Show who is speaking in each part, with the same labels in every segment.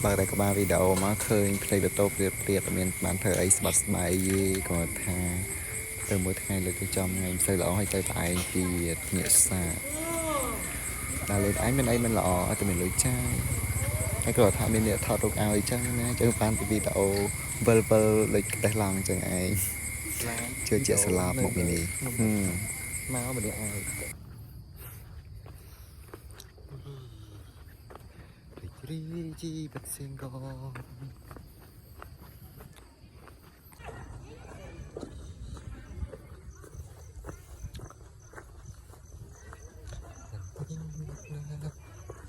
Speaker 1: បើតែក្បាលវីដេអូមកឃើញផ្ទៃបន្ទោព្រាតព្រាតអត់មានបានធ្វើអីស្បាត់ស្បែកទេគាត់ថាទៅមួយថ្ងៃលើទៅចំថ្ងៃមិនសូវល្អហើយទៅតែឯងទៀតញាក់សាដល់លេងឯងមានអីមិនល្អឲ្យតែមានលុយចាយហើយគាត់ថាមានអ្នកថតរូបឲ្យអញ្ចឹងណាចឹងបានពីវីដេអូវិលវិលដូចផ្ទះឡង់អញ្ចឹងឯងជឿជាក់ស្លាប់មកមីនេះ
Speaker 2: មកម្នាក់ឯង
Speaker 1: រីកជីវិតសៀងក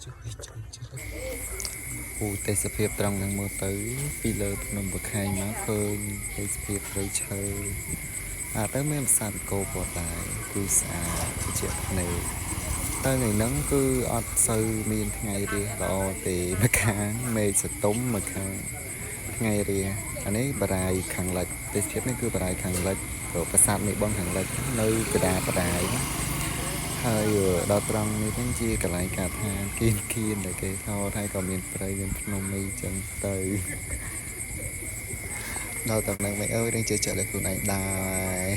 Speaker 1: ជួយជួយជួយពូទេសភាពត្រង់នឹងមើលទៅ ពីលើភ្នំបខែងមកឃើញទេសភាពព្រៃឈើអាទៅមានប្រាសាទអង្គរវត្តដែរគឺស្អាតជាភ្នែកតែថ្ងៃហ្នឹងគឺអត់សូវមានថ្ងៃរះល្អទេម្ខាងមេឃសតុំម្ខាងថ្ងៃរះអានេះបារាយខាងលិចទេសភាពនេះគឺបារាយខាងលិចប្រាសាទមេបុនខាងលិចនៅកណ្ដាលបារាយណា ហើយដល់ត្រង់នេះវិញជាកន្លែងកាដ្ឋានគៀនគៀនដែលគេថតហើយក៏មានព្រៃមានភ្នំអីចឹងទៅដល់ត្រង់ហ្នឹងវិញអើយនឹងជឿជាក់លើខ្លួនឯងដែរ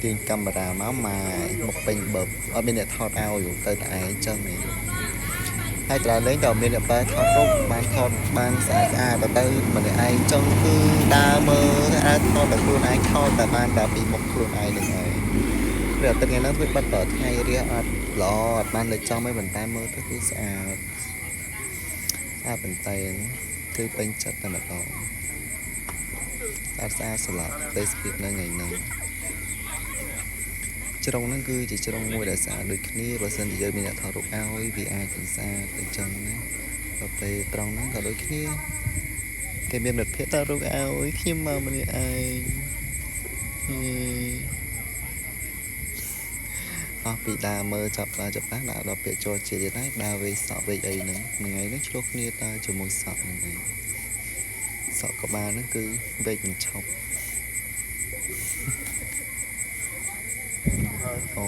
Speaker 1: ទាញកាមេរ៉ាមកម៉ាយមកពេញបឹបអត់មានអ្នកថតឲ្យទៅតែឯងចឹងឯងហើយក្រោយលេងក៏មានអ្នកបើថតរូបបានថតបានស្អាតស្អាតដល់ទៅម្នាក់ឯងចឹងគឺដើរមើលអាចថតតែខ្លួនឯងថតតែបានតែពីមុខខ្លួនឯងនឹងឯង ព្រះអាទិត្យថ្ងៃហ្នឹងធ្វើបាត់តថ្ងៃរះអត់ល្អអត់បានលើកចំឯងប៉ុន្តែមើលទៅគឺស្អាតស្អាតមែនតើគឺពេញចិត្តតែម្ដងស្អាតស្អាតស្លាប់ទេសភាពនៅថ្ងៃហ្នឹងជ្រុងហ្នឹងគឺជាជ្រុងមួយដែលស្អាតដូចគ្នាបើសិនជាយើងមានអ្នកថតរូបឲ្យវាអាចនឹងស្អាតអញ្ចឹងណាដល់ពេលត្រង់ហ្នឹងក៏ដូចគ្នាគេមានមិត្តភក្តិថតរូបឲ្យខ្ញុំមកម្នាក់ឯងហេ អស់ពីដើរមើលចាប់ដើរចាប់ដើរដល់ពាក្យចូលជាតិទៀតហើយដើរវេសក់វេអីហ្នឹងមួយថ្ងៃហ្នឹងឆ្លោះគ្នាតើជាមួយសក់ហ្នឹងឯងសក់ក្បាលហ្នឹងគឺវេកមិនឈប់អូ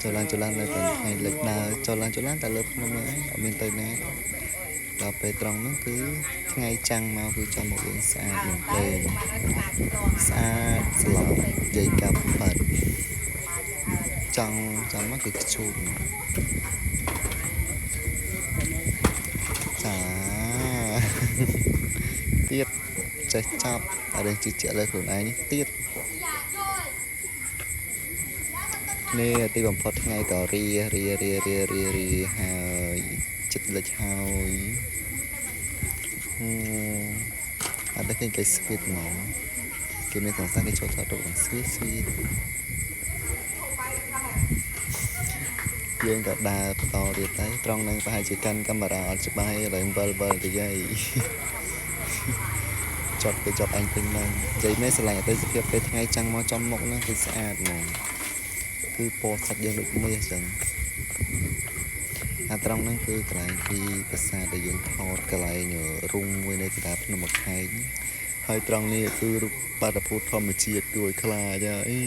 Speaker 1: ចូលឡើងចូលឡើងនៅតែថ្ងៃលិចដើរចូលឡើងចូលឡើងតែលើភ្នំហ្នឹងឯងអត់មានទៅណាដល់ពេលត្រង់ហ្នឹងគឺថ្ងៃចាំងមកគឺចាំមកវិញស្អាតមែនទែនស្អាតស្លប់និយាយកាប់បាត់ចង់ចង់មកគឺខ្ជូតចាទៀតចេះចាប់អរិយជឿជាក់លើខ្លួនឯងនេះទៀតនេះទីបំផុតថ្ងៃក៏រារារារារារាហើយចិត្តលិចហើយអត់ដឹងឃើញគេស្វីតហ្មងគេមានសង្សារគេចូលថតរូបនឹងស្វីតស្វីតយើងក៏ដើរបន្តទៀតទៅត្រង់នឹងប្រហែលជាកាន់កាមេរ៉ាអត់ច្បាស់ឯងឡើងវិលវិលទៅយាយចប់ទៅចប់អញពេញហ្នឹងនិយាយមែនស្រឡាញ់អតិថិភាពពេលថ្ងៃចាំងមកចំមុខហ្នឹងគឺស្អាតហ្មងគឺពណ៌សាច់យើងដូចមាសអញ្ចឹងអាត្រង់ហ្នឹងគឺកន្លែងពីប្រាសាទដែលយើងថតកន្លែងរុងមួយនៅកណ្ដាលភ្នំម្ខែងហើយត្រង់នេះគឺរូបបាតុភូតធម្មជាតិគួរឲ្យខ្លាចអី